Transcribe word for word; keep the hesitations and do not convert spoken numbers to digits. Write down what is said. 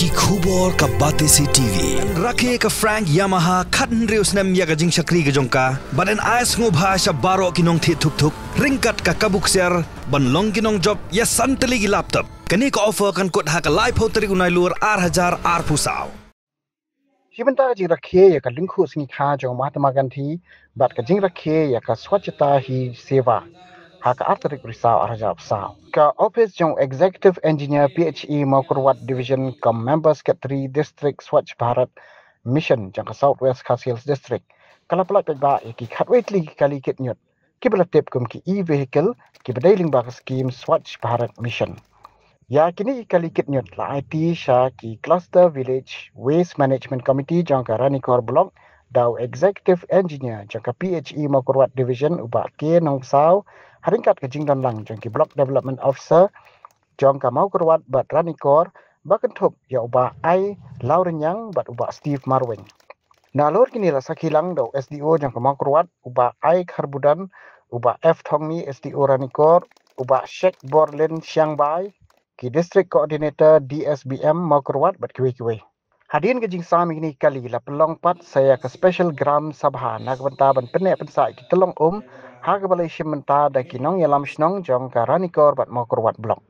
Ki khubor ka Batesi TV. Rakhe ka Frank Yamaha khathynriew snem ïa ka jingshakri ka jong ka, bad yn ai sngewbha sha baroh ki nongthied thuk thuk ryngkat ka kabu ksiar ban long ki nongjop ïa san tylli ki laptop. Kane ka offer kan kut ha ka laiphew tarik u Nailur ar hajar arphew saw. Shi bynta ka jingrakhe ïa ka lyngkhuh sngi kha jong Mahatma Gandhi bad ka jingrakhe ïa ka Swachhata Hi Seva ha ka ar tarik Risaw ar hajar arphew saw, ka office jong Executive Engineer PHE Mawkyrwat Division cum Member Secretary District Swachh Bharat Mission jong ka South West Khasi Hills District ka la pyllait paidbah ïa ki khatwei tylli ki kali kit ñiut kiba la tip kum ki e-vehicle kiba dei lyngba ka skim Swachh Bharat Mission. Ïa kine ki kali kit ñiut la aiti sha ki Cluster Village Waste Management Committee jong ka Ranikor Block da u Executive Engineer jong ka PHE Mawkyrwat Division u Bah K Nongbsap, ha ryngkat ka jingdon lang jong ki Block Development Officer jong ka Mawkyrwat bad Ranikor, ba kynthup ïa u Bah I Lawrynïang bad u Bah Steve Marwein. Nalor kine la sakhi lang da u SDO jong ka Mawkyrwat u Bah I Kharbudon, u Bah F Thongni SDO Ranikor, u Bah Sheikh Borlin Shiangbai, ki District Coordinator DSBM Mawkyrwat bad kiwei kiwei. Hadien ka jingsam ïa kine ki kali la pynlong pat sa ïa ka special Gram Sabha na ka bynta ban pynneh pynsah ïa ki tyllong um ha kaba la ïashim bynta da ki nongïalam shnong jong ka Ranikor bad Mawkyrwat Block.